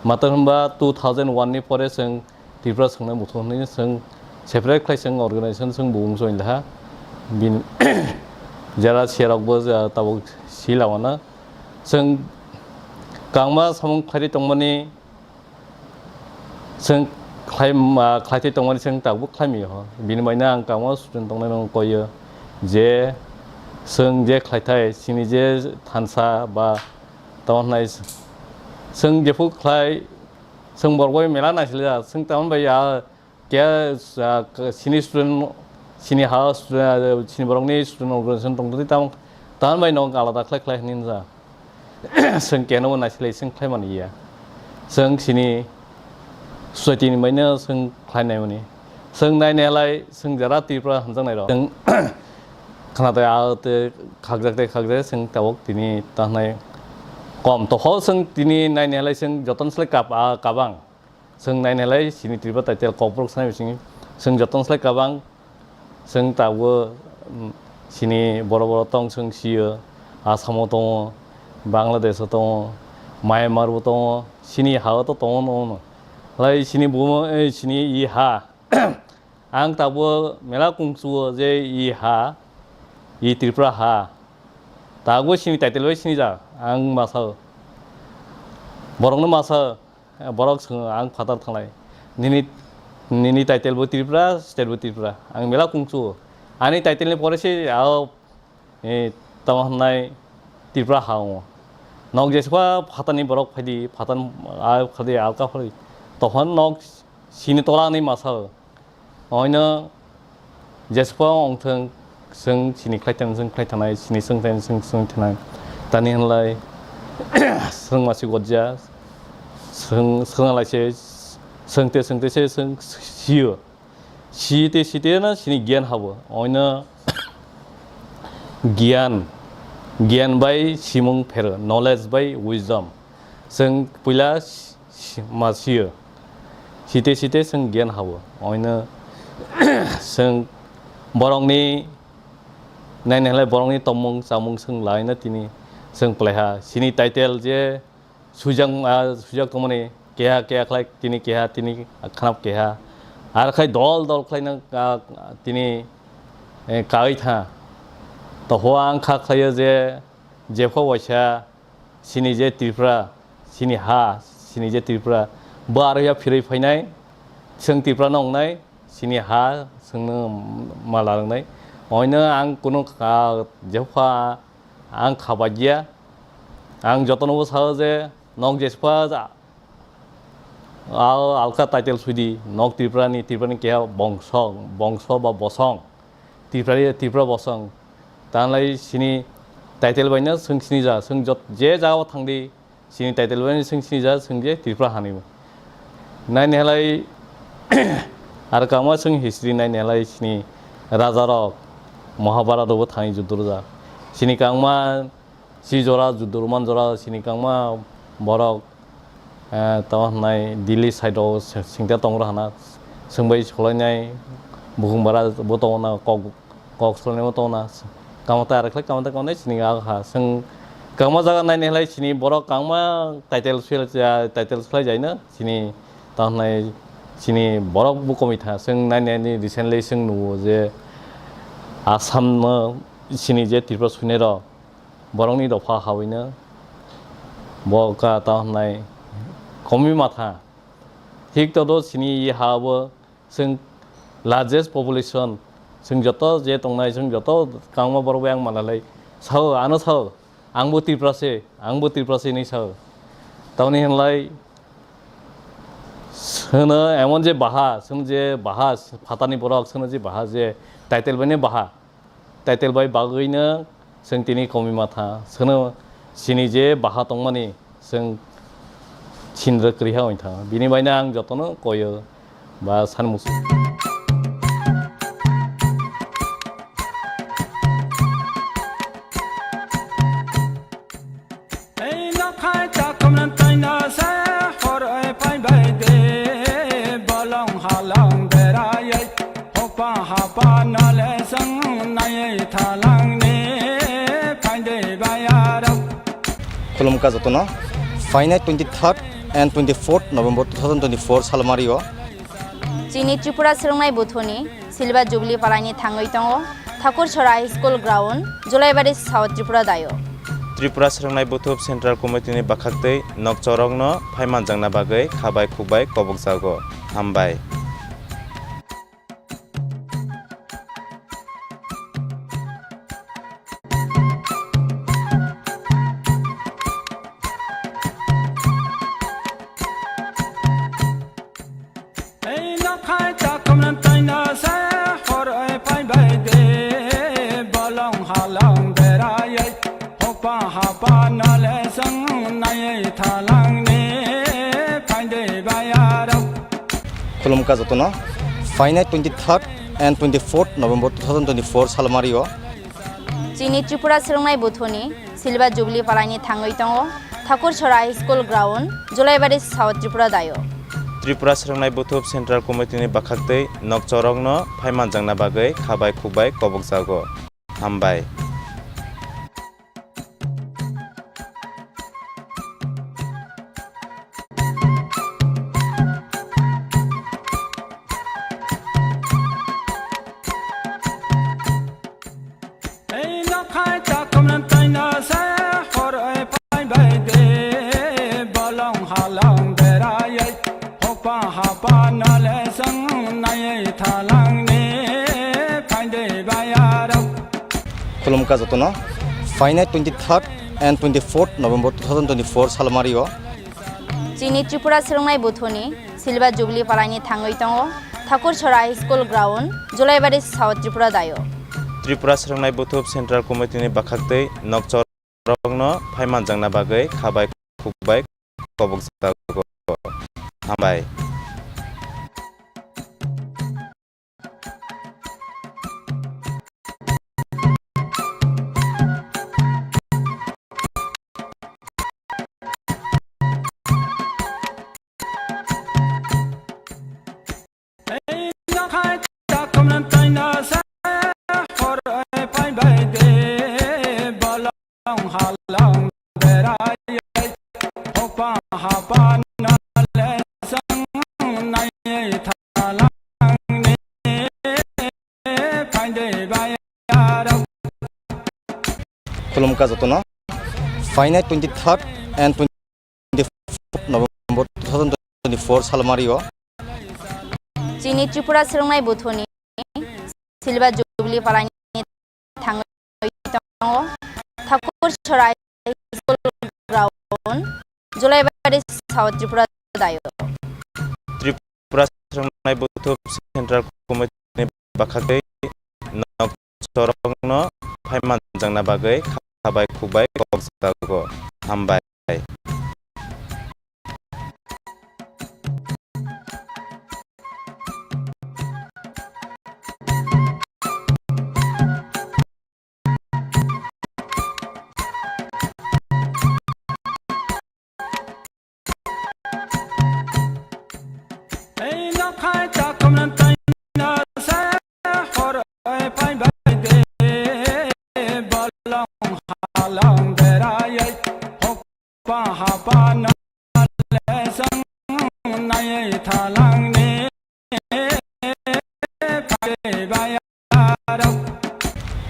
Mator hwnba two thousand one ni pore chwng Tripura Swrwngnai Buthu hwnwi chwng separate khlai chwng organization chwng bumung join laha. Bin jera serok bo ja tabuk si lamano. Chwng kangma samung khlairi tongmani chwng khlai ma, khlaitwi tongmani chwng tabuk khlaimio. Bini baino ang kangma student tongnai no koyo je chwng je khlaithai chini je thansa ba tamo hwnai chwng jephru khlai chwng borok bai mela naisle ja chwng tamo bai ya khe, ah, sini student sini ha student, ah, sini borokni student organization tongtwi tamo tamo bai no alada khlai khlai hwnwi ja. Chwng keno bo naisilai chwng khlai mani ya. Chwng chini society ni baino chwng khlai nai mani. Chwng nai nai lai chwng jara Tripura hamjak nai rok. Chwng khna tei a tei khakjak tei khakjak chwng tabuk tini tanai kom. Tokho chwng tini nai nai lai chwng joton slai kap, a, kabang. Chwng nai nai lai chini Tripura title Kokborok sanai bising chwng joton slai kabang. Chwng tabuk, mm, chini borok borok tong chwng sio, Assamo tongo, Bangladesho tongo, Myanmar bo tongo, chini ha o to tongo no no. Lai chini bumo, eh, chini i ha. Ang tabuk mela kungsuo je i ha, i Tripura ha. Tabuk chini title bai chini ja, ang masa. Borokno masa. Borok swngo, "Ang phatar thanglai. Nini, nini title bo Tripura, state bo Tripura." Ang mela kungsu. Ani title ni pore se, ah, eh, tamo hwnai Tripura ha wngo. Nok jesukha phatar ni borok phaidi, phatar, ah, phaidi, alka phaidi. Tohon nok sini tola ni masa. Oino jesukha ongthwng, Chwng chini khlai thanai, chwng khlai thanai, chini swng thanai, chwng swng thanai. Tani hwnlai swng masi gojja, swng, swng lai se, swng te, swng te se, swng sio. Site, site no chini giyan habo. Oino giyan, giyan bai simung phero, knowledge bai wisdom. Chwng puila si-, si-, ma sio. Site, site chwng giyan habo. Oino chwng borokni naini halai borokni tongmung chamung chwng laina tini chwng pwlaiha. Chini title je sujak, ah, sujak tongmani keha, keha khlai tini keha tini khanap keha. Ar khai dol, dol khlaina, ah, tini, eh, kawi tha. Toho ang kha khlaio je jepho waisa chini je Tripura, chini ha, chini je Tripura, bo aro ya phirwi phainai, chwng Tripura no wngnai, chini ha, chwngno mala rwngnai. Oino ang kunu kha, jepha ang kha bagia, ang jotono bo sao je nok jespa ja-, al-, alka title sudi, nok Tripura ni, Tripura ni keha bongso, bongso ba bosong, Tripura, Tripura bosong. Tanlai chini title baino chwng sinija, chwng jot-, je jagao thangdi, chini title baino chwng sinija, chwng je Tripura hani. Naini halai, ar kama chwng history naini halai chini raja rok, Mahabharat rogo thani judurja. Chini kangma si jora judurman jora chini kangma borok, eh, tamo hwnai Delhi side o se-, singta tongo hwnna. Chwng bai solainai bukhung bara bo tongo na kok, kok solainai bo tongo na. Kamo ta arekhlai kamo ta kamo chini aga ha. Chwng kangma jaga naini halai chini borok kangma title sui, title sui jaina chini tamo hwnai chini borok bo komoi tha. Chwng naini, naini recently chwng nugo je Assam no chini je Tripura suinai rok borokni dopha hawino bo ka ta hwnai komi matha. Thik todo chini ye ha bo chwng largest population, chwng joto je tongnai, chwng joto kangma borok bai ang manalai sao, ano sao, angbo Tripura se, angbo Tripura se hinwi sao. Tamoni hwnlai, sono emon je baha, sono je baha, phatani borok, sono je baha je title baino baha. Title bai bagwino chwng tini komi matha. Sono chini je baha tongmani chwng sindra kwrwiha wng thang. Bini baino ang jotono koyo ba sanmung. Ei nokhai chakhumna taina se horoi phaibai de, bolong halong beraioi, hokpa hapa nole seng naioi thalangni phaidei bayarok. Khulumkha jotono, phainai twenty-third and twenty-fourth November two thousand twenty-four salmario. Chini Tripura Swrwngnai Buthuni Silver Jubilee palaini thangwi tongo Thakurchhora High School Ground, Jolaibari, South Tripura dayo. Tripura Swrwngnai Buthup Central Committee ni bwkhaktwi nokchorokno phaimanjakna bagwi khabai khukbai kobokjago. Hambai. Ei nokhai chakhumna taina se horoi phaibai de, bolong halong beraioi, hokpa hapa nole seng naioi thalangni phaidei bayarok. Khulumkha jotono, phainai twenty-third and twenty-fourth November two thousand twenty-four salmario. Chini Tripura Swrwngnai Buthuni Silver Jubilee palaini thangwi tongo Thakurchhora High School Ground, Jolaibari, South Tripura dayo. Tripura Swrwngnai Buthup Central Committee ni bwkhaktwi nokchorokno phaimanjakna bagwi khabai khukbai kobokjago. Hambai. Ei nokhai chakhumna taina se horoi phaibai de, bolong halong beraioi, hokpa hapa nole seng naioi thalangni phaidei bayarok. Khulumkha jotono, phainai twenty-third and twenty-fourth November two thousand twenty-four salmario. Chini Tripura Swrwngnai Buthuni Silver Jubilee palaini thangwi tongo Thakurchhora High School Ground, Jolaibari, South Tripura dayo. Tripura Swrwngnai Buthub Central Committee ni bwkhaktwi nokchorokno phaimanjakna bagwi khabai khukbai kobokjago. Hambai. Khulumkha jotono. Phainai twenty-third and twenty-fourth November two thousand twenty-four salmario chini Tripura Swrwngnai Buthuni Silver Jubilee palaini thangwi tongo. Thakur Chora High School Ground, Jolaibari, South Tripura dayo. Tripura Swrwngnai Buthub Central Committee ni bwkhaktwi nokchorokno phaimanjakna bagwi khabai khukbai kobokjago. Hambai.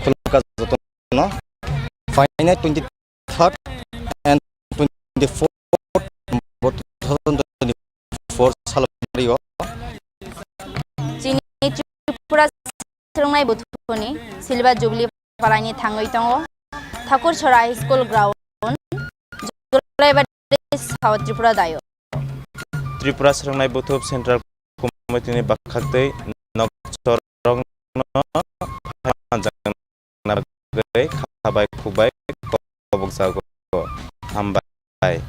Khulumkha jotono. Phainai twenty-third and twenty-fourth November two thousand twenty-four salmario chini Tripura Swrwngnai Buthuni Silver Jubilee palaini thangwi tongo. Thakur Chora High School Ground, Jolaibari, South Tripura dayo. Tripura Swrwngnai Buthub Central Committee ni bwkhaktwi nokchorokno phaimanjakna bagwi khabai khukbai kobokjago. Hambai.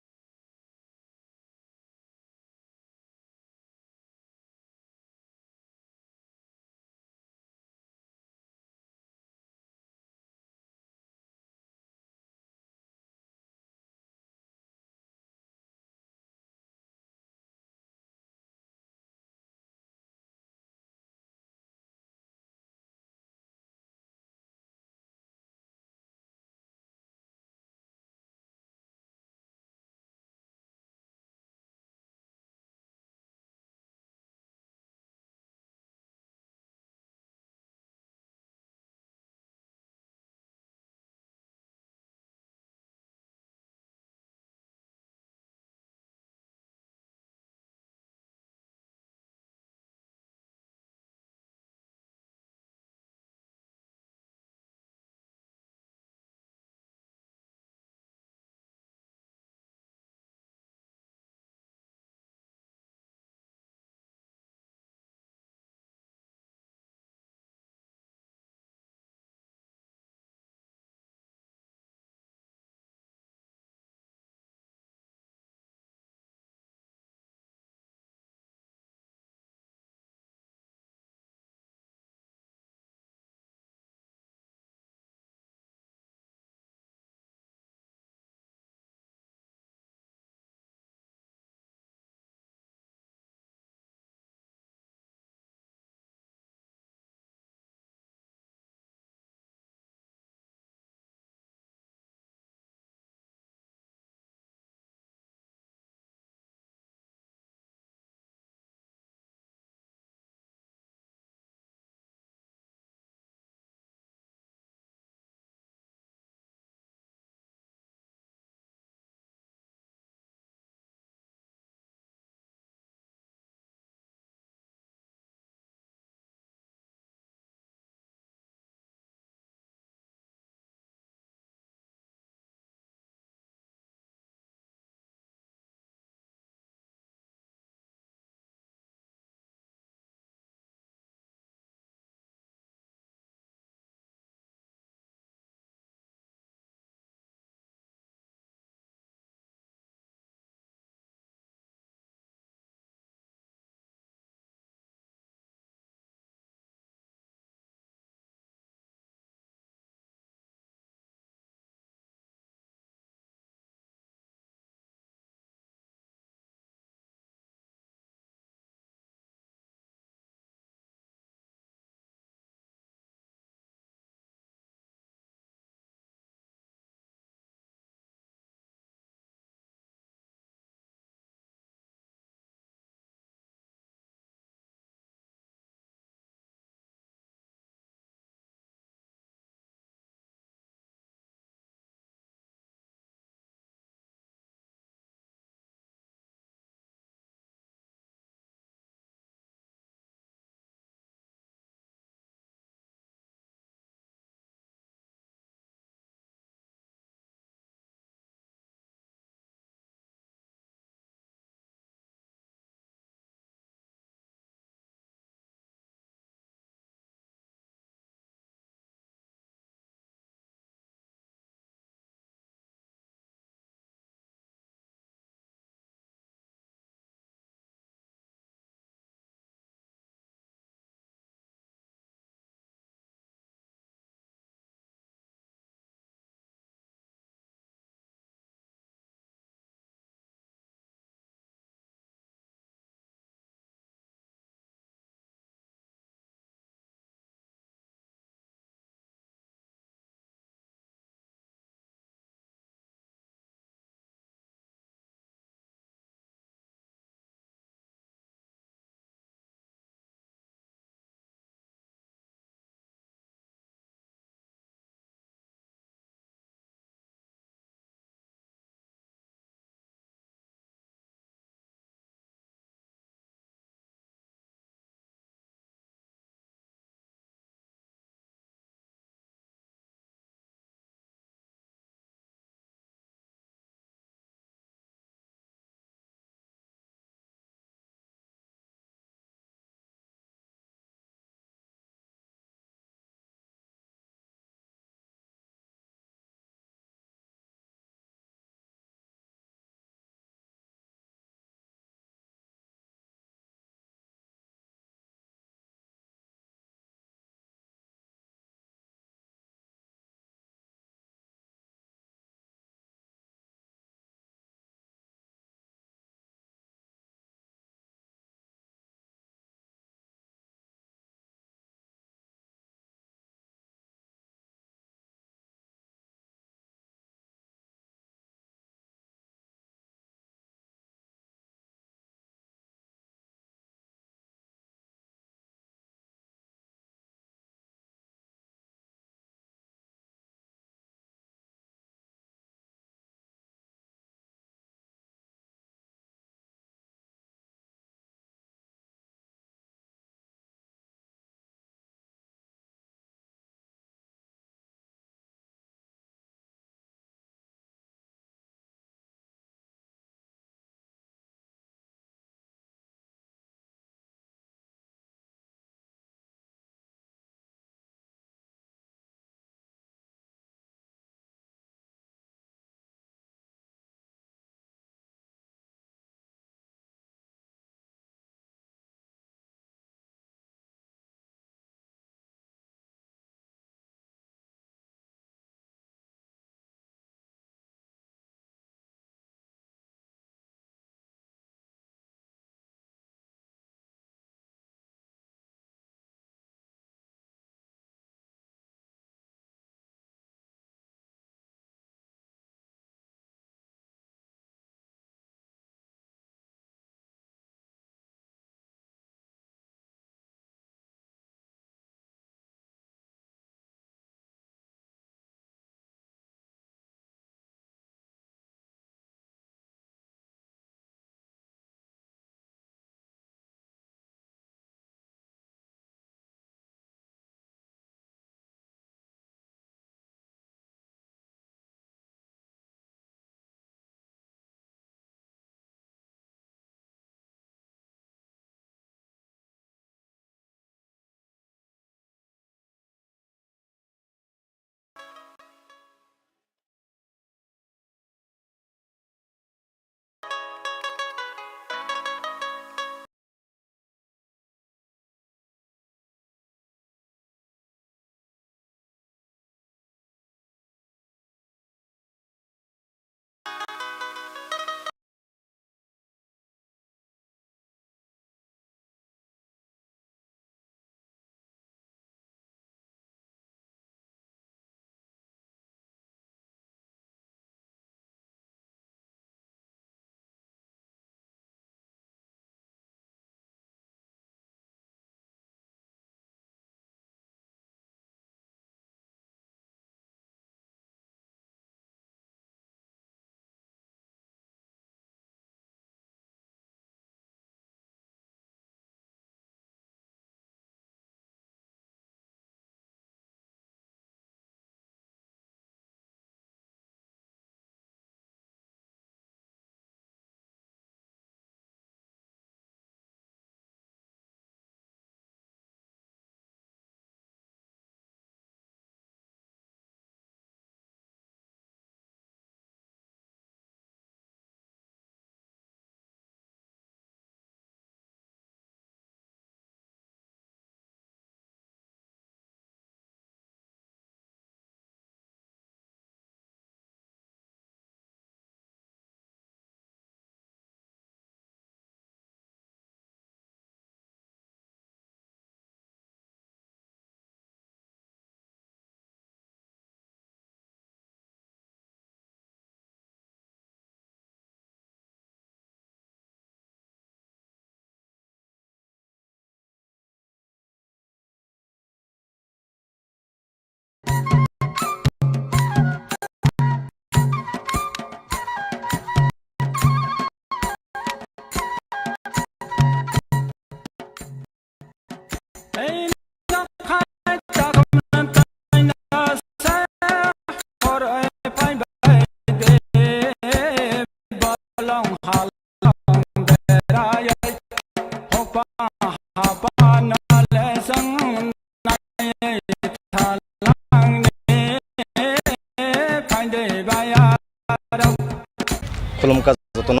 Khulumkha jotono.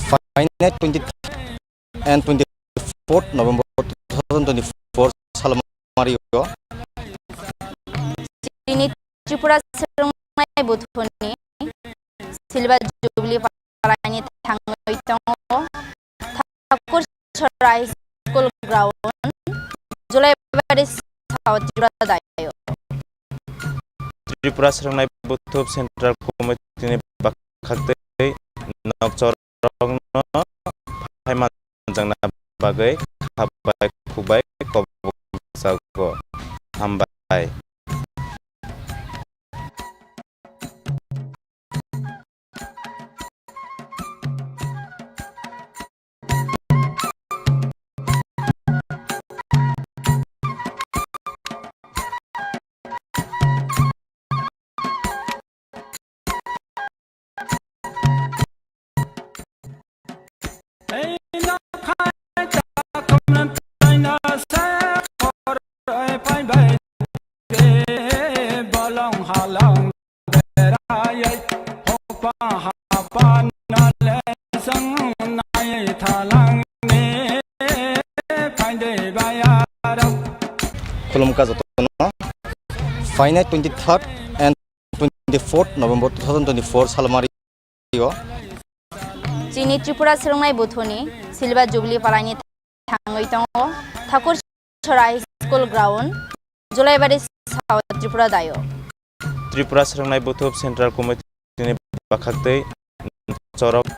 Phainai twenty and twenty-fourth November two thousand twenty-four salmario. Chini Tripura Swrwngnai Buthuni Silver Jubilee palaini thangwi tongo. Thakur Chhara High School Ground, Julaibari South Tripura dayo. Tripura Swrwngnai Buthup Central Committee ni bakhaktwi nokchorokno phaimanjakna bagwi khabai khukbai kobok sago. Hambai. Khulumkha jotono. Phainai twenty-third and twenty-fourth November two thousand twenty-four salmario. Chini Tripura Swrwngnai Buthuni Silver Jubilee palaini thangwi tongo. Thakur Chhara High School Ground, Julaibari South Tripura dayo. Tripura Swrwngnai Buthup Central Committee ni bakhaktwi chorok